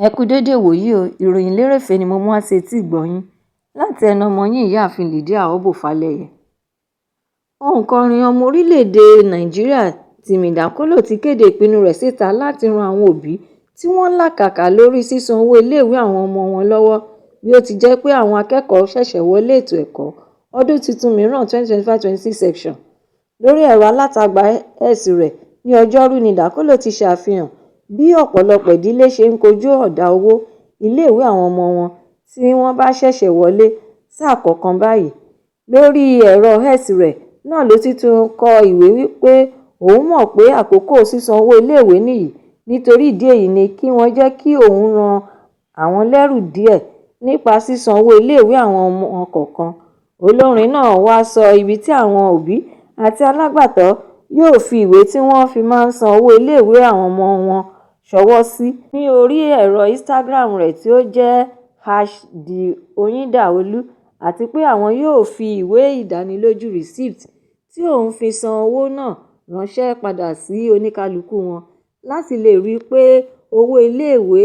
Ẹ kú dédé ìwòyí o. Ìròyìn lérèfé ni mo mú wá sí etí ìgbọ́ yín láti ẹnu ọmọ yín, Ìyáàfin Lydia Ọbọfálẹyẹ. Òǹkọrin ọmọ orílẹ̀-èdè Nàìjíríà Timi Dakolo ti kéde ìpinnu rẹ̀ síta láti ran àwọn òbí tí wọ́n ń làkàkà lórí sísan owó iléèwé àwọn ọmọ wọn lọ́wọ́, bí ó ti jẹ́ pé àwọn akẹ́kọ̀ọ́ ṣẹ̀ṣẹ̀ wọlé ètò ẹ̀kọ́ ọdún tuntun mìíràn, 2025-26 section. Lórí ẹ̀rọ alátagbà X rẹ̀ ní Ọjọ́rú ni Dakolo ti ṣàfihàn bí ọ̀pọ̀lọpọ̀ ìdílé ṣe ń kojú ọ̀dá owó iléèwé àwọn ọmọ wọn tí wọ́n bá ṣẹ̀ṣẹ̀ wọlé sáà kọ̀ọ̀kan báyìí. Lórí ẹ̀rọ X rẹ̀ náà ló ti tún kọ ìwé pé òun mọ̀ pé àkókò sísan owó iléèwé nìyí, nítorí ìdí èyí ní kí wọ́n jẹ́ kí òun ran àwọn lẹ́rù díẹ̀ nípa sísan owó iléèwé àwọn ọmọ kọ̀ọ̀kan. Olórin náà wáá sọ ibi tí àwọn òbí àti alágbàtọ́ yóò fi ìwé tí wọ́n fi máa ń san owó iléèwé àwọn ọmọ wọn ṣọwọ́ sí ní orí ẹ̀rọ Instagram rẹ̀ tí ó jẹ́ #TheOyindaolú, àti pé àwọn yóò fi ìwé ìdánilójú receipt tí òun fi san owó náà ránṣẹ́ padà sí oníkálukú wọn láti lè rí i pé owó iléèwé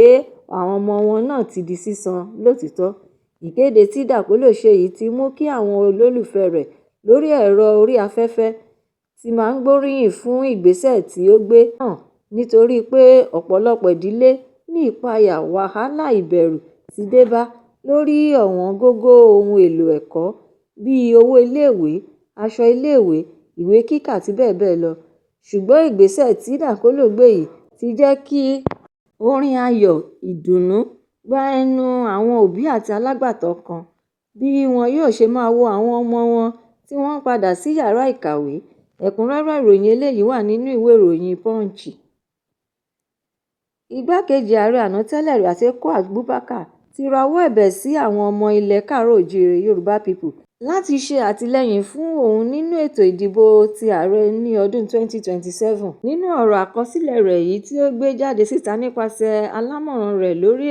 àwọn ọmọ wọn náà ti di sísan lótìítọ́. Ìkéde tí Dakolo ṣe yìí ti mú kí àwọn olólùfẹ́ rẹ̀ lórí ẹ̀rọ orí afẹ́fẹ́ ti máa gbóríyìn fún ìgbésẹ̀ tí ó gbé náà, nítorí pé ọ̀pọ̀lọpọ̀ ìdílé ní ìpayà wàhálà ìbẹ̀rù ti dé bá lórí ọ̀wọ́ngógó ohun èèlò ẹ̀kọ́ bíi owó iléèwé, aṣọ iléèwé, ìwé kíkà àti bẹ́ẹ̀ bẹ́ẹ̀ lọ. Ṣùgbọ́n ìgbésẹ̀ tí Dakolo gbé yìí ti jẹ́ kí orin ayọ̀ ìdùnnú gba ẹnu àwọn òbí àti alágbàtọ́ kan bí wọn yóò ṣe máa wo àwọn ọmọ wọn tí wọ́n ń padà sí yàrá ìkàwé. Ẹ̀kúnrẹ́rẹ́ ìròyìn eléyìí wà nínú ìwé ìròyìn Punch. Igbákejì ààrẹ àná tẹ́lẹ̀rí Àtíkú Abubakar ti rawọ́ ẹ̀bẹ̀ sí àwọn ọmọ ilẹ̀ káàárọ̀-oòjíire, Yorùbá people, láti ṣe àtìlẹ́yìn fún òun nínú ètò ìdìbò ti ààrẹ ní ọdún 2027. Nínú ọ̀rọ̀ àkọsílẹ̀ rẹ̀ èyí tí ó gbé jáde síta nípasẹ̀ alámọ̀ràn rẹ̀ lórí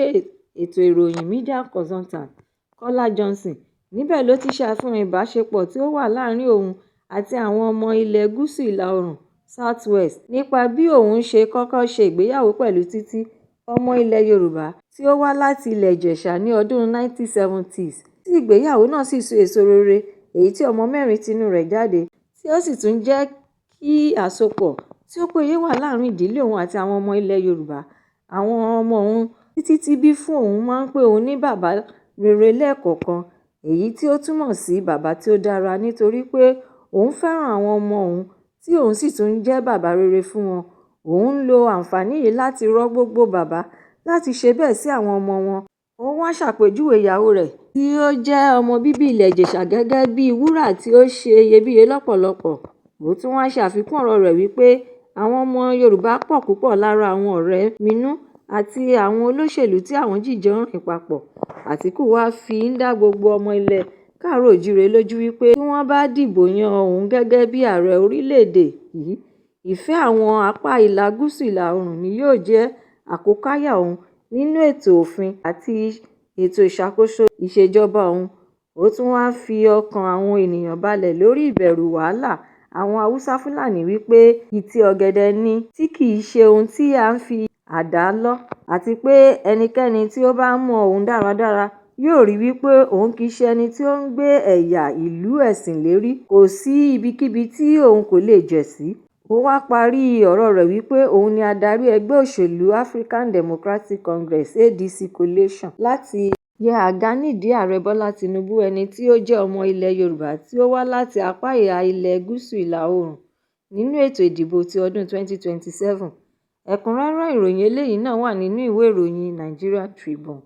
ètò ìròyìn, media consultant Kọ́lá Johnson, níbẹ̀ ló ti ṣàfihàn ìbáṣepọ̀ tí ó wà láàrin òun àti àwọn ọmọ ilẹ̀ gúúsù ìlà-oòrùn, South West, nípa bí òun ṣe kọ́kọ́ ṣe ìgbéyàwó pẹ̀lú Títí, ọmọ ilẹ̀ Yorùbá tí ó wá láti ilé Ìjẹ̀ṣà ní ọdún 1970s, tí ìgbéyàwó náà sì so èso rere èyí tí ọmọ mẹ́rin tinú rẹ̀ jáde, tí ó sì tún jẹ́ kí àsopọ̀ tí ó péye wà láàrin ìdílé òun àti àwọn ọmọ ilẹ̀ Yorùbá. Àwọn ọmọ òun tí Títí bí fún òun máa ń pe òun ní bàbá rere lẹ́ẹ̀kọ̀ọ̀kan, èyí tí ó túmọ̀ sí bàbá tí ó dára, nítorí pé òun fẹ́ràn àwọn ọmọ òun tí òun sì tún jẹ́ bàbá rere fún wọn. Òun ń lo àǹfààní yìí láti rọ gbogbo bàbá láti ṣe bẹ́ẹ̀ sí àwọn ọmọ wọn. Ó wáá ṣàpèjúwe ìyàwó rẹ̀ tí ó jẹ́ ọmọ bíbí ilẹ̀ Ìjẹ̀ṣà gẹ́gẹ́ bíi wúrà tí ó ṣe iyebíye lọ́pọ̀lọpọ̀. Ó tún wáá ṣàfikún ọ̀rọ̀ rẹ̀ wípé àwọn ọmọ Yorùbá pọ̀ púpọ̀ lára àwọn ọ̀rẹ́ minú àti àwọn olóṣèlú tí àwọn jìjọ ń rìn papọ̀. Àtìkù wàá fi ń dá gbogbo ọmọ ilẹ̀ káàárọ̀-oòjíire lójú wípé tí wọ́n bá dìbò yan òun gẹ́gẹ́ bíi ààrẹ orílẹ̀-èdè yìí, ìfẹ́ àwọn apá ìlà gúúsù ìlà-oòrùn ni yóò jẹ́ àkókáyà òun nínú ètò òfin àti ètò ìṣàkóso ìṣèjọba òun. Ó tún wáá fi ọkàn àwọn èèyàn balẹ̀ lórí ìbẹ̀rù wàhálà àwọn Haúsá-Fúlàní wípé ìtì ọ̀gẹ̀dẹ̀ ni tí kì í ṣe ohun tí à ń fi àdá lọ, àti pé ẹnikẹ́ni tí ó bá mọ òun dáradára yóò rí i wípé òun kì í ṣe ẹni tí ó ń gbé ẹ̀yà, ìlú, ẹ̀sìn lérí. Kò sí ibikíbi tí òun kò lè jẹ̀ sí. Ó wáá parí ọ̀rọ̀ rẹ̀ wípé òun ni adarí ẹgbẹ́ òṣèlú African Democratic Congress, ADC, coalition láti yẹ àga nídìí Ààrẹ Bọ́lá Tínúbù, ẹni tí ó jẹ́ ọmọ ilẹ̀ Yorùbá tí ó wá láti apá ìhà ilẹ̀ gúúsù ìlà-oòrùn, nínú ètò ìdìbò ti ọdún 2027. Ẹ̀kúnrẹ́rẹ́ ìròyìn eléyìí náà wà nínú ìwé ìròyìn Nigerian Tribune.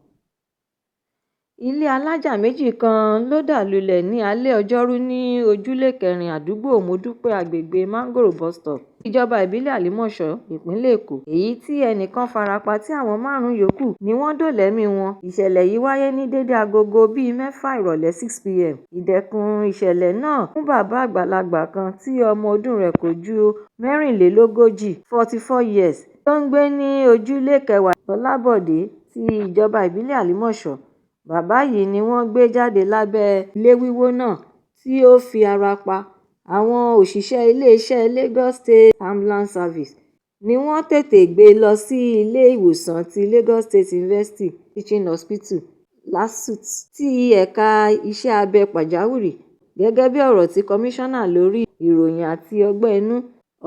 Ilé alájà méjì kan ló dà lulẹ̀ ní alẹ́ Ọjọ́rùú ní ojúlé kẹrin àdúgbò Mọ́dúpẹ́, àgbègbè Mangoro Bus Stop, ìjọba ìbílẹ̀ Àlìmọ̀ṣọ́, ìpínlẹ̀ Èkó, èyí tí ẹnì kan fara pa tí àwọn márùn-ún yòókù ni wọ́n dóòlà ẹ̀mí wọn. Ìṣẹ̀lẹ̀ yìí wáyé ní déédé aago bíi 6 ìrọ̀lẹ́, 6 p.m. Ìdẹ̀kùn ìṣẹ̀lẹ̀ náà mú bàbá àgbàlagbà kan tí ọmọ ọdún rẹ̀ kò ju 44, 44 years, tó ń gbé ní ojúlé kẹwàá Ọlábòde ti ìjọba ìbílẹ̀ Àlìmọ̀ṣọ́. Bàbá yìí ni wọ́n gbé jáde lábẹ́ ilé wíwó náà tí ó fi ara pa. Àwọn òṣìṣẹ́ iléeṣẹ́ Lagos State Ambulance Service Ni wọ́n tètè gbé lọ sí ilé ìwòsàn ti Lagos State University Teaching Hospital, LASUTH, ti ẹ̀ka iṣẹ́ abẹ pàjáwìrì. Gẹ́gẹ́ bí ọ̀rọ̀ tí kọmíṣánná lórí ìròyìn àti ọgbọ́n inú,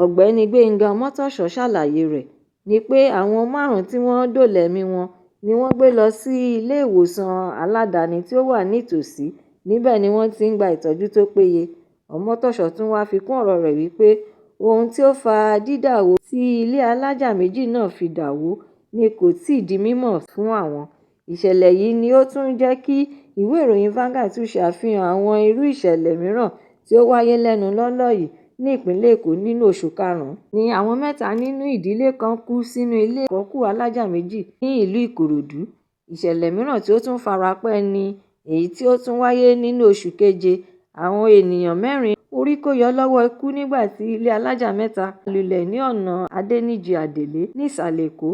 Ọ̀gbẹ́ni Gbénga Ọmọ́tọ́ṣọ̀ ṣàlàyé rẹ̀ ni pé àwọn márùn-ún tí wọ́n dóòlà ẹ̀mí wọn ni wọ́n gbé lọ sí ilé ìwòsàn aládàáni tí ó wà nítòsí, níbẹ̀ ni wọ́n ti ń gba ìtọ́jú tó péye. Ọmọ́tọ́ṣọ̀ tún wáá fi kún ọ̀rọ̀ rẹ̀ wípé ohun tí ó fa dídàwó tí ilé alájà méjì náà fi dà wó ni kò tí ì di mímọ̀ fún àwọn. Ìṣẹ̀lẹ̀ yìí ni ó tún jẹ́ kí ìwé ìròyìn Vanguard tún ṣe àfihàn àwọn irú ìṣẹ̀lẹ̀ mìíràn tí ó wáyé lẹ́nu lọ́ọ́lọ́ yìí ní ìpínlẹ̀ Èkó. Nínú oṣù karùn-ún ni àwọn mẹ́ta nínú ìdílé kan kú sínú ilé àkọ́kù alájà méjì ní ìlú Ìkòròdú. Ìṣẹ̀lẹ̀ mìíràn tí ó tún farapẹ́ ni èyí tí ó tún wáyé nínú oṣù keje. Àwọn ènìyàn mẹ́rin orí kó yọ lọ́wọ́ ikú nígbà tí ilé alájà mẹ́ta lulẹ̀ ní ọ̀nà Adéníjì Adélé ní Ìsàlẹ̀ Èkó.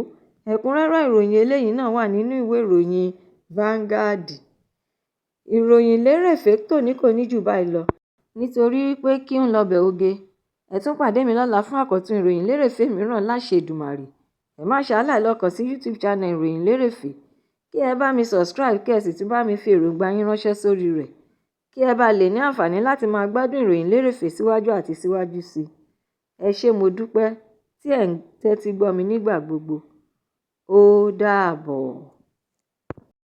Ẹ̀kúnrẹ́rẹ́ ìròyìn eléyìí náà wà nínú ìwé ìròyìn Vanguard. Ìròyìn lérèfé tòní kò ní jù báyìí lọ nítorí pé kí ń lọbẹ̀ oge. Ẹ tún pàdé mi lọ́la fún àkọ́tún ìròyìn lérèfé mìíràn láṣẹ Èdùmàrè. Ẹ má ṣe aláìlọ́kàn sí YouTube channel Ìròyìn Lérèfé, kí ẹ bá mi subscribe, kí ẹ sì tún bá mi fi èròǹgbà yín ránṣẹ́ sórí rẹ̀, kí ẹ bá lè ní àǹfààní láti máa gbádùn ìròyìn lérèfé síwájú àti síwájú sí i. Ẹ ṣé, mo dúpẹ́ tí ẹ̀ ń tẹ́tí gbọ́ mi nígbà gbogbo. Ó dàbọ̀.